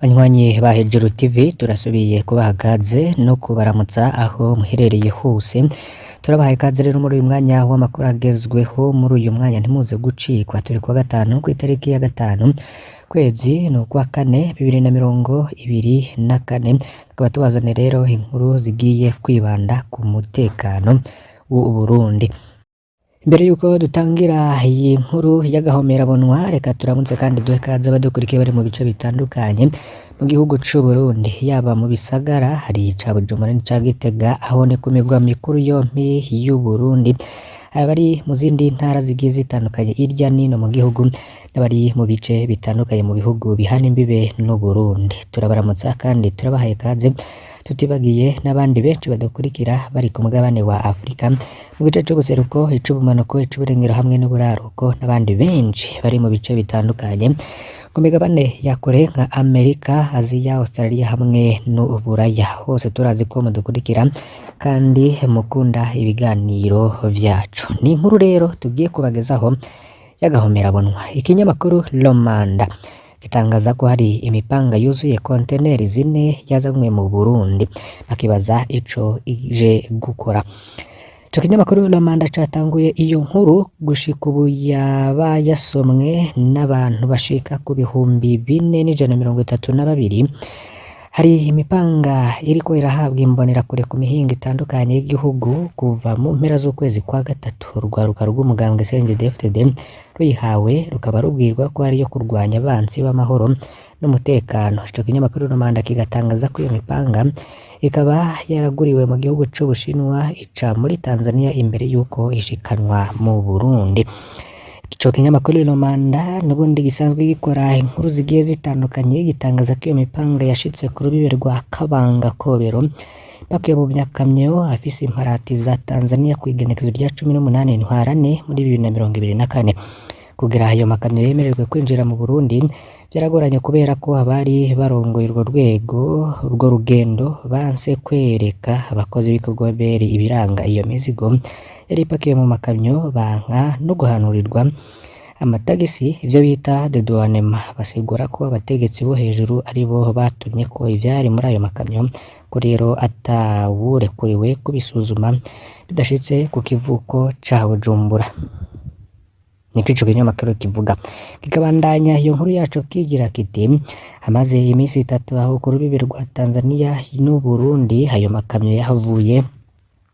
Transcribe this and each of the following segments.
Banywanyi ba Hejuru TV, turasubiye kubaha ikaze no kubaramutsa aho muherereye hose. Turabahaye ikaze rero muri uyu mwanya w'amakuru agezweho. Muri uyu mwanya ntimuze gucikwa. Turi kuwa gatanu, kw'itariki ya 5, kwezi ni ukwa kane, 2024. Tukaba tubazaniye rero inkuru zigiye kwibanda ku mutekano w'u Burundi. Mbere yuko dutangira iyi nkuru y'agahomerabunwa, reka turamutse kandi duhe ikaze abadukurikiye bari mu bice bitandukanye mu gihugu c'u Burundi, yaba mu bisagara, hari ica Bujumbura n'ica Gitega, aho ni ku migwa mikuru yompi y'u Burundi, abari mu zindi ntara zigiye zitandukanye hirya n'ino mu gihugu, n'abari mu bice bitandukanye mu bihugu bihana imbibe n'u Burundi. Turabaramutsa kandi turabahaye ikaze, tutibagiye n'abandi benshi badukurikira bari ku mugabane wa Afrika, mu gice c'ubuseruko, ic'ubumanuko, ic'uburengero hamwe n'uburaruko, n'abandi benshi bari mu bice bitandukanye ku migabane ya kure nka Amerika, Aziya, Australia hamwe n'Uburaya. Hose turazi ko mudukurikira kandi mukunda ibiganiro vyacu. Ni inkuru rero tugiye kubagezaho y'agahomerabunwa. Ikinyamakuru Lomanda gitangaza ko hari imipanga yuzuye konteneri 4 yazanywe mu Burundi, bakibaza ico ije gukora. Ico kinyamakuru Lomanda catanguye iyo nkuru, gushika ubu yaba yasomwe n'abantu bashika ku 4132. Hari imipanga iriko irahabwa imbonerakure ku mihingo itandukanye y'igihugu kuva mu mpera z'ukwezi kwa gatatu. Urwaruka rw'umugambwe CNDD-FDD ruyihawe rukaba rubwirwa ko ari iyo kurwanya abansi b'amahoro n'umutekano. Ico kinyamakuru Romanda kigatangaza ko iyo mipanga ikaba yaraguriwe mu gihugu c'Ubushinwa, ica muri Tanzania imbere y'uko ishikanwa mu Burundi. Ico kinyamakuru Romanda n'ubundi gisanzwe gikora inkuru zigiye zitandukanye gitangaza ko iyo mipanga yashitse ku rubibe rwa Kabanga Kobero bakuye mu makamyo afise imparati za Tanzania kw'igenekerezo rya 18 Ntwarante muri 2024. Kugira ayo makamyo yemererwe kwinjira mu Burundi vyaragoranye, kubera ko abari barongoye urwo rwego, urwo rugendo, banse kwereka abakozi b'ibikorwa beri ibiranga iyo mizigo yari ipakiye mu makamyo, banka no guhanurirwa amatagisi, ivyo bita dédouanement. Basigura ko abategetsi bo hejuru aribo batumye ko ivyari muri ayo makamyo, ko rero atawurekuriwe kubisuzuma bidashitse ku kivuko ca Bujumbura. Niko ico kinyamakuru kivuga. Kikabandanya iyo nkuru yaco kigira kiti: "Hamaze iminsi 3 aho ku rubibe rwa Tanzania n'Uburundi, ayo makamyo yahavuye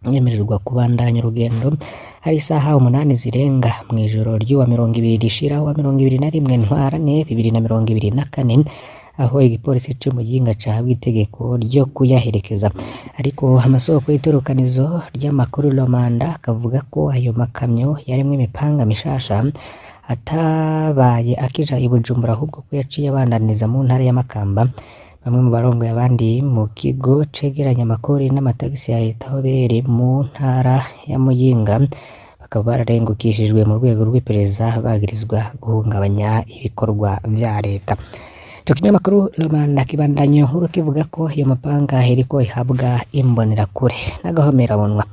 yemererwa kubandanya urugendo hari isaha 8 zirenga mw'ijoro ry'uwa 20 rishira uwa 21 Ntwarante 2024, aho igipolisi co Muyinga cahabwa itegeko ryo kuyaherekeza." Ariko amasoko y'itorokanizo ry'amakuru Lomanda akavuga ko ayo makamyo yarimwo imipanga mishasha atabaye akija i Bujumbura, ahubwo ko yaciye abandaniza mu ntara ya Makamba. Bamwe mu barongoye abandi mu kigo cegeranya amakori n'amatagisi ya leta aho beri mu ntara ya Muyinga bakaba bararengukishijwe mu rwego rw'iperereza, bagirizwa guhungabanya ibikorwa vya leta. Ico kinyamakuru Lomanda kibandanya inkuru kivuga ko iyo mapanga iriko ihabwa imbonerakure n'agahomerabunwa.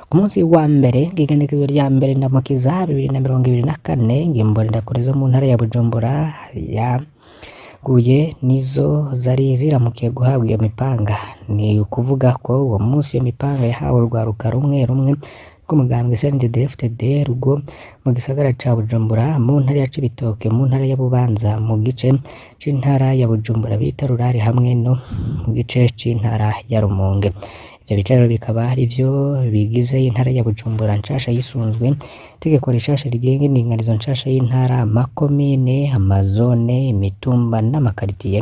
Ku munsi wa mbere, igenekerezo rya 1 Ndamukiza 2024, imbonerakure zo mu ntara ya Bujumbura yaguye nizo zari ziramukiye guhabwa iyo mipanga. Ni ukuvuga ko uwo munsi iyo mipanga yahawe urwaruka rumwe rumwe rw'umugambwe CNDD-FDD rwo mu gisagara ca Bujumbura, mu ntara ya Cibitoke, mu ntara ya Bubanza, mu gice c'intara ya Bujumbura bita Rurare, hamwe no mu gice c'intara ya Rumonge. Ivyo bice rero bikaba arivyo bigize intara ya Bujumbura nshasha yisunzwe itegeko rishasha rigenga indinganizo nshasha y'intara, amakomine, amazone, imitumba n'amakaritiye.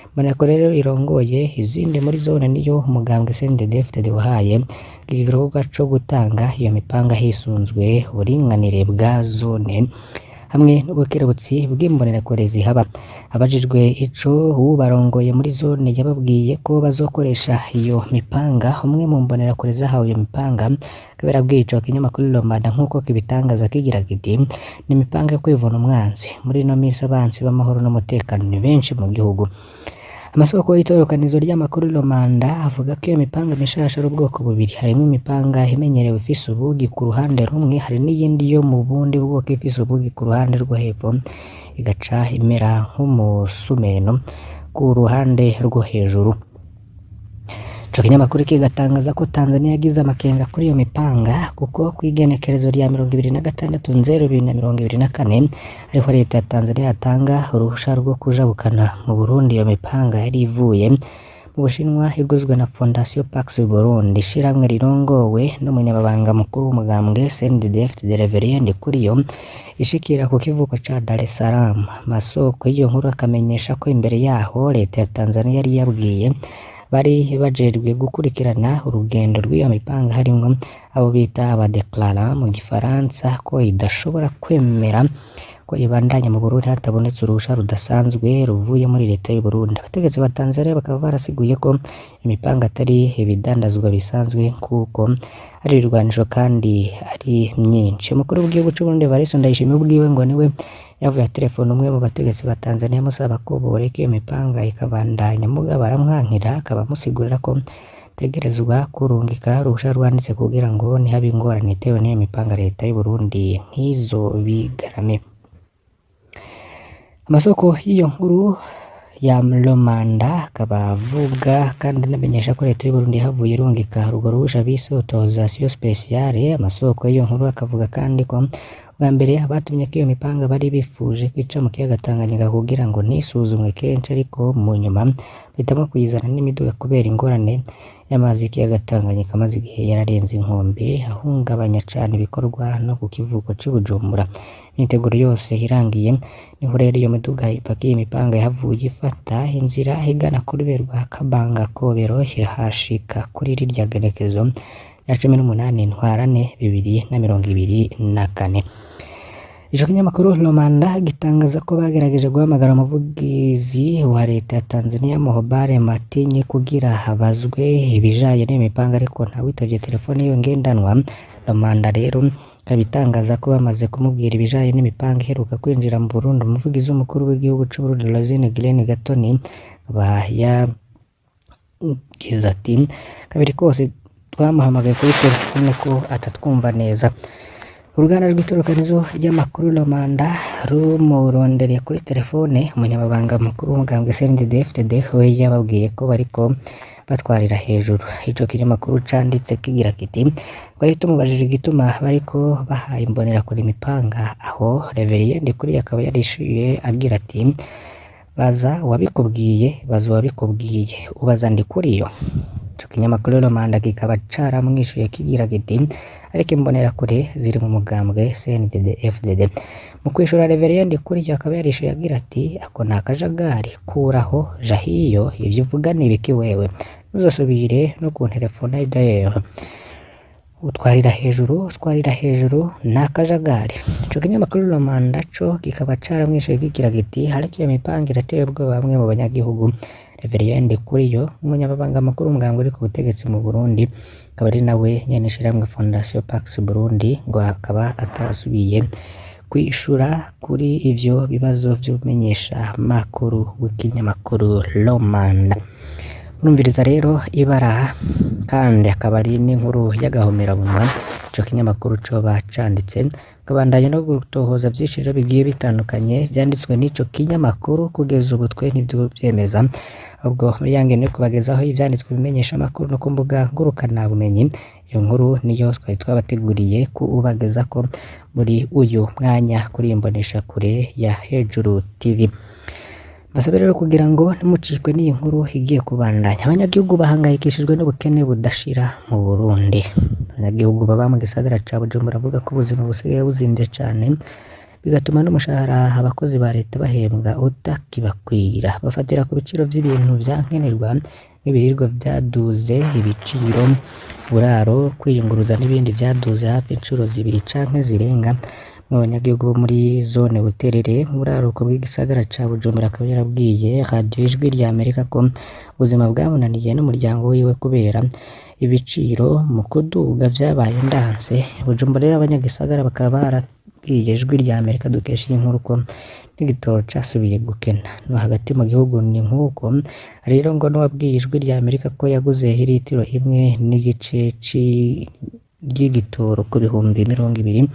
Imbonerakure rero irongoye izindi muri zone niyo umugambwe CNDD-FDD wahaye igikorwa co gutanga iyo mipanga hisunzwe uburinganire bwa zone hamwe n'ubukerebutsi bw'imbonerakure zihaba. Abajijwe ico uwubarongoye muri zone yababwiye ko bazokoresha iyo mipanga, umwe mu mbonerakure zahawe iyo mipanga akaba yarabwiye ico kinyamakuru Lomanda nk'uko kibitangaza kigira kiti: "Ni imipanga yo kwivuna umwansi. Muri ino misi abansi b'amahoro n'umutekano ni benshi mu gihugu." Amasoko y'itorokanizo ry'amakuru Lomanda avuga ko iyo mipanga mishasha ari ubwoko bubiri: harimwo imipanga imenyerewe ifise ubugi ku ruhande rumwe, hari n'iyindi yo mu bundi bwoko ifise ubugi ku ruhande rwo hepfo, igaca imera nk'umusumeno. ku ruhande rwo hejuru. Ico kinyamakuru kigatangaza ko Tanzania yagize amakenga kuri iyo mipanga kuko kw'igenekerezo rya 26/0/2024 ariho leta ya Tanzania yatanga uruhusha rwo kujabukana mu Burundi iyo mipanga yari ivuye mu Bushinwa iguzwe na Fondation Pax Burundi, ishirahamwe rirongowe n'umunyamabanga mukuru w'umugambwe CNDD-FDD Reverien Ndikuriyo, ishikira ku kivuko ca Dar es Salaam. Amasoko y'iyo nkuru akamenyesha ko imbere yaho leta ya Tanzania yari yabwiye bari bajejwe gukurikirana urugendo rw'iyo mipanga harimwo abo bita abadeclarants mu gifaransa ko idashobora kwemera ko ibandanya mu Burundi hatabonetse uruhusha rudasanzwe ruvuye muri leta y'u Burundi. Abategetsi ba Tanzania bakaba barasiguye ko imipanga atari ibidandazwa bisanzwe kuko ari ibirwanisho kandi ari myinshi. Umukuru w'igihugu c'u Burundi Evariste Ndayishimiye ubwiwe ngo niwe yavuye telefone umwe mu bategetsi ba Tanzania amusaba ko boreka iyo mipanga ikabandanya, mugabo aramwankira akaba amusigurira ko tegerezwa kurungika uruhusha rwanditse kugira ngo nihabe ingorane itewe n'iyo mipanga leta y'u Burundi ntizobigarame. Amasoko y'iyo nkuru ya Lomanda akaba avuga kandi anamenyesha ko leta y'u Burundi yahavuye irungika urwo ruhusha bise autorisation spéciale. Amasoko y'iyo nkuru akavuga kandi ko bwa mbere abatumye ko iyo mipanga bari bifuje kwica mu kiyaga Tanganyika kugira ngo ntisuzumwe kenshi, ariko mu nyuma bahitamo kuyizana n'imiduga kubera ingorane y'amazi y'ikiyaga Tanganyika amaze igihe yararenze inkombe ahungabanya cane ibikorwa no ku kivuko c'i Bujumbura. Imyiteguro yose irangiye niho rero iyo miduga ipakiye imipanga yahavuye ifata inzira igana ku rube rwa Kabanga Kobero ihashika kuri rirya genekerezo rya 18 Ntwarante 2024. Ico kinyamakuru Lomanda gitangaza ko bagerageje guhamagara umuvugizi wa leta ya Tanzania Mohobare Matinyi kugira habazwe ibijanye n'iyo mipanga, ariko ntawitavye telefone yiwe ngendanwa. Lomanda rero ikaba itangaza ko bamaze kumubwira ibijanye n'imipanga iheruka kwinjira mu Burundi, umuvugizi w'umukuru w'igihugu c'u Burundi Rosine Guilaine Gatoni akaba yagize ati: "Kabiri kose twamuhamagaye kuri telefone ko atatwumva neza." Uruganda rw'itororokanizo ry'amakuru Lomanda rumurondereye kuri telefone, umunyamabanga mukuru w'umugambwe CNDD-FDD we yababwiye ko bariko batwarira hejuru. Ico kinyamakuru canditse kigira kiti: "Twari tumubajije igituma bariko bahaye imbonerakure imipanga, aho Reverien Ndikuriyo akaba yarishuye agira ati: baza uwabikubwiye, baza uwabikubwiye, ubaza Ndikuriyo." Ico kinyamakuru Lomanda kikaba caramwishuye kigira kiti: "Ariko imbonerakure ziri mu mugambwe CNDD-FDD." Mu kwishura Reverien Ndikuriyo akaba yarishuye agira ati: "Ako ni akajagari, kuraho, ja hiyo, ivyo uvuga ni ibiki wewe, ntuzosubire no kunterefona d'ailleurs. Utwarira hejuru, utwarira hejuru, ni akajagari." Ico kinyamakuru Lomanda co kikaba caramwishuye kigira kiti: "Ariko iyo mipanga irateye ubwoba bamwe mu banyagihugu." Reverien Ndikuriyo, umunyamabanga mukuru w'umugambwe uri ku butegetsi mu Burundi, akaba ari nawe nyene ishirahamwe Fondation Pax Burundi, ngo akaba atarasubiye kwishura kuri ivyo bibazo vy'umenyesha makuru w'ikinyamakuru Lomanda. Urumviriza rero ibara kandi akaba ari n'inkuru y'agahomerabunwa ico kinyamakuru coba canditse, kabandanya no gutohoza vyinshi rero bigiye bitandukanye vyanditswe n'ico kinyamakuru. Kugeza ubu twe ntivyovyemeza, ahubwo muri ya ngendo yo kubagezaho ivyanditswe bimenyesha amakuru no ku mbuga ngurukana bumenyi, iyo nkuru niyo twari twabateguriye kubagezako muri uyu mwanya kuri iyi mboneshakure ya Hejuru TV. Mbasabe rero kugira ngo ntimucikwe n'iyi nkuru igiye kubandanya. Abanyagihugu bahangayikishijwe n'ubukene budashira mu Burundi. Abanyagihugu baba mu gisagara ca Bujumbura bavuga ko ubuzima busigaye buzimvye cane, bigatuma n'umushahara abakozi ba leta bahembwa utakibakwira. Bafatira ku biciro vy'ibintu vya nkenerwa nk'ibiribwa vyaduze ibiciro, uburaro, kwiyunguruza n'ibindi vyaduze hafi incuro zibiri canke zirenga. Mu banyagihugu bo muri zone Buterere mu buraruko bw'igisagara ca Bujumbura akaba yarabwiye radiyo Ijwi rya Amerika ko ubuzima bwamunaniye n'umuryango wiwe kubera ibiciro mu kuduga vyabaye ndanse. Bujumbura rero abanyagisagara bakaba barabwiye Ijwi rya Amerika dukesha iyi nkuru ko n'igitoro casubiye gukena. No hagati mu gihugu ni nk'uko rero, ngo n'uwabwiye Ijwi rya Amerika ko yaguze iritiro imwe n'igice ry'igitoro ku 20,000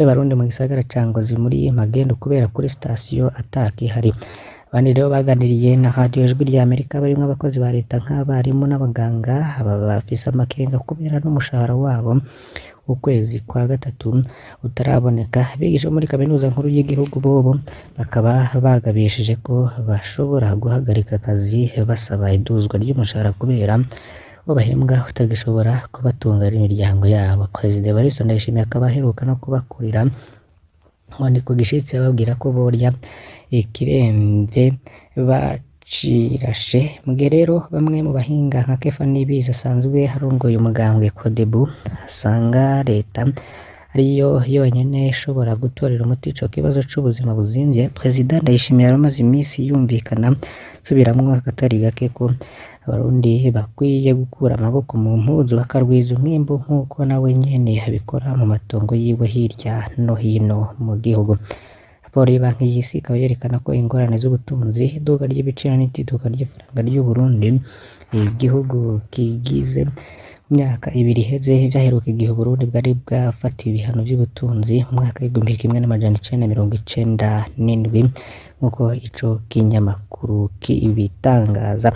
by'abarundi mu gisagara ca Ngozi muri magendu kubera kuri sitasiyo atakihari. Abandi rero baganiriye na Radio Ijwi rya Amerika barimwo abakozi ba leta nk'abarimu n'abaganga, aba bafise amakenga kubera n'umushahara wabo ukwezi kwa gatatu utaraboneka. Abigisha bo muri kaminuza nkuru y'igihugu bobo bakaba bagabishije ko bashobora guhagarika akazi basaba iduzwa ry'umushahara kubera uwo bahembwa utagishobora kubatunga n'imiryango yabo. Perezida Evariste Ndayishimiye akaba aheruka no kubakurira ngo ku gishitsi ababwira ko borya ikiremve bacirashe. Mu gihe rero bamwe mu bahinga nka Kefa Nibizi asanzwe arongoye umugambwe Codebu asanga leta ariyo yonyene ishobora gutorera umuti ico kibazo c'ubuzima buzimvye, Perezida Ndayishimiye yaramaze imisi yumvikana asubiramwo akatari gake ko abarundi bakwiye gukura amaboko mu mpuzu bakarwiza umwimbu nk'uko nawe nyene abikora mu matongo yiwe hirya no hino mu gihugu. Raporo y'ibanki y'isi ikaba yerekana ko ingorane z'ubutunzi, iduga ry'ibiciro n'iduga ry'ifaranga ry'Uburundi igihugu kigize mu myaka ibiri iheze vyaheruka igihe Uburundi bwari bwafatiwe ibihano vy'ubutunzi mu mwaka w'1997 nk'uko ico kinyamakuru kibitangaza.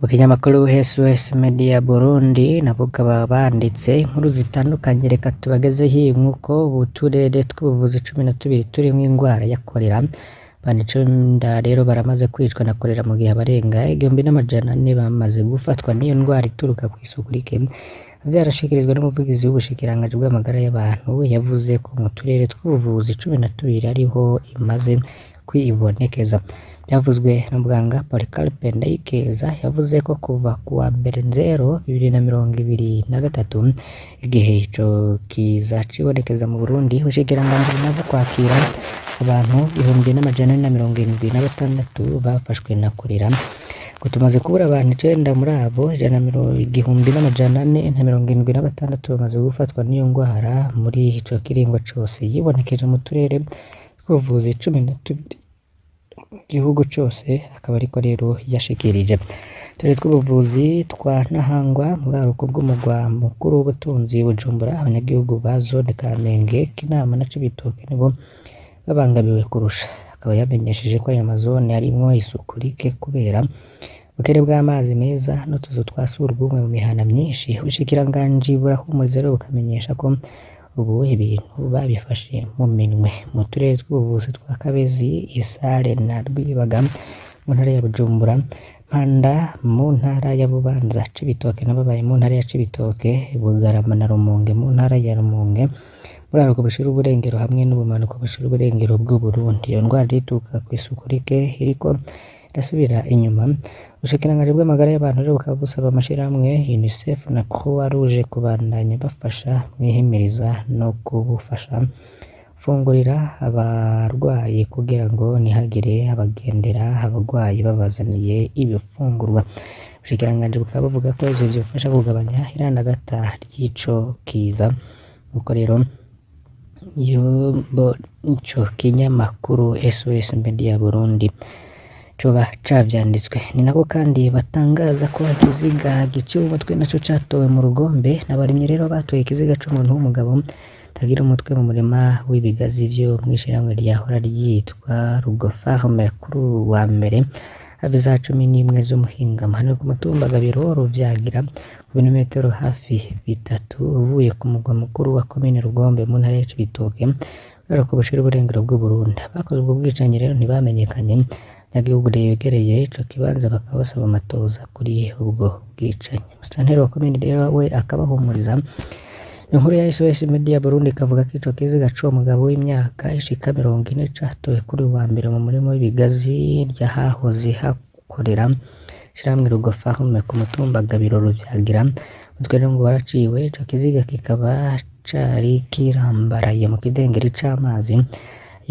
Mu kinyamakuru SOS Media Burundi nabo bakaba banditse inkuru zitandukanye, reka tubagezeho iyi nk'uko uturere tw'ubuvuzi 12 turimwo ingwara ya kolera. Abantu 9 rero baramaze kwicwa na kolera mu gihe abarenga 1400 bamaze gufatwa n'iyo ndwara ituruka kw'isuku rike. Vyarashikirijwe n'umuvugizi w'ubushikiranganji bw'amagara y'abantu yavuze ko mu turere tw'ubuvuzi 12 ariho imaze kwibonekeza. Vyavuzwe na muganga Polycarpe Ndayikeza yavuze ko kuva kuwa mbere nzero 2023 igihe ico kiza cibonekeza mu Burundi, ubushikiranganji bumaze kwakira abantu 1476 bafashwe na kolera. Ngo tumaze kubura abantu 9 muri abo, 1476 bamaze gufatwa n'iyo ngwara muri ico kiringo cose yibonekeje mu turere tw'ubuvuzi 12 mu gihugu cose, akaba ariko rero yashikirije. Uturere tw'ubuvuzi twa Ntahangwa muri bw'umugwa mukuru w'ubutunzi Bujumbura, abanyagihugu ba zone Kamenge, Kinama na Cibitoke nibo babangamiwe kurusha. Akaba yamenyesheje ko ayo mazone arimwo isuku rike kubera ubukene bw'amazi meza n'utuzu twa surwumwe mu mihana myinshi. Ubushikiranganji burahumuriza rero bukamenyesha ko ubu ibintu babifashe mu minwe. Mu turere tw'ubuvuzi twa Kabezi, Isare na Rwibaga mu ntara ya Bujumbura, Mpanda mu ntara ya Bubanza, Cibitoke n'ababaye mu ntara ya Cibitoke, Bugarama na Rumonge mu ntara ya Rumonge, buraruko bushira uburengero hamwe n'ubumanuko bushira uburengero bw'Uburundi. Iyo ndwara irituruka kw'isuku rike iriko irasubira inyuma. Ubushikiranganji bw'amagara y'abantu rero bukaba busaba amashirahamwe UNICEF na Croix Rouge kubandanya bafasha mw'ihimiriza no kubufasha gufungurira abarwayi kugira ngo ntihagire abagendera abarwayi babazaniye ibifungurwa. Ubushikiranganji bukaba buvuga ko ivyo vyofasha kugabanya irandagata ry'ico kiza. Nuko rero ico kinyamakuru SOS Media Burundi coba cavyanditswe. Ni nako kandi batangaza ko ikiziga giciwe umutwe naco catowe mu rugombe. N'abarimyi rero batoye ikiziga c'umuntu w'umugabo atagira umutwe mu murima w'ibigazi vyo mw'ishirahamwe ryahora ryitwa Rugo Farm kuri uwu wa mbere hafi isaha 11 z'umuhingamo. Hano ku mutumba Gabiro Ruvyagira ku birometero hafi 3 uvuye ku mugwa mukuru wa komine Rugombe mu ntara ya Cibitoke, buraruko bushira uburengero bw'Uburundi. Abakoze ubwo bwicanyi rero ntibamenyekanye. Abanyagihugu begereye ico kibanza bakaba basaba amatohoza kuri ubwo bwicanyi. Musitanteri wa komine rero we akabahumuriza. Inkuru ya SOS Media Burundi ikavuga ko ico kiziga c'uwo mugabo w'imyaka ishika 40 catowe kuri uyu wa mbere mu murima w'ibigazi ry'ahahoze hakorera ishirahamwe Rugo Farm ku mutumba Gabiro Ruvyagira. Umutwe rero ngo waraciwe, ico kiziga kikaba cari kirambaraye mu kidengeri c'amazi.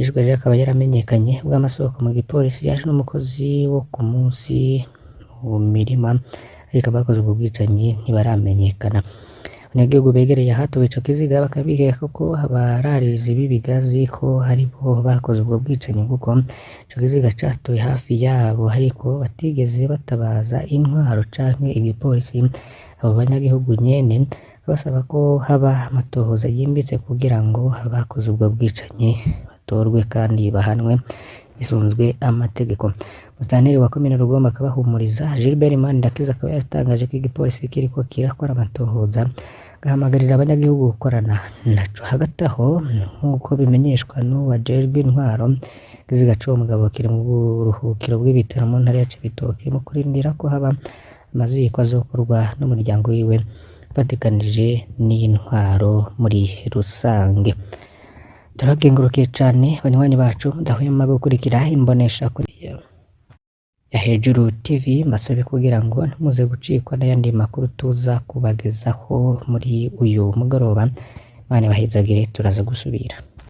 Yishwe rero akaba yaramenyekanye bw'amasoko mu gipolisi, yaje n'umukozi wo ku munsi mu mirima, ariko abakoze ubwo bwicanyi ntibaramenyekana. Abanyagihugu begereye ahatowe ico kiziga bakaba bikeka ko abararirizi b'ibigazi ko aribo bakoze ubwo bwicanyi, kuko ico kiziga catowe hafi yabo ariko batigeze batabaza intwaro canke igipolisi. Abo banyagihugu nyene basaba ko haba amatohoza yimbitse kugira ngo abakoze ubwo bwicanyi batorwe kandi bahanwe. Isunzwe amategeko. Musitanteri wa komine Rugombo akabahumuriza. Gilbert Manirakiza akaba yaratangaje ko igipolisi kiriko kirakora amatohoza, gahamagarira abanyagihugu gukorana naco. Hagati aho, nk'uko bimenyeshwa n'uwajejwe intwaro, ikiziga c'uwo mugabo kiri mu buruhukiro bw'ibitaro mu ntara ya Cibitoke mu kurindira ko haba amaziko azokorwa n'umuryango wiwe ufatikanije n'intwaro muri rusange. Turakengurukiye cane banywanyi bacu mudahwema gukurikira imbonesha kure ya Hejuru TV. Mbasabe kugira ngo ntimuze gucikwa n'ayandi makuru tuza kubagezaho muri uyu mugoroba. Imana ibahezagire, turaza gusubira.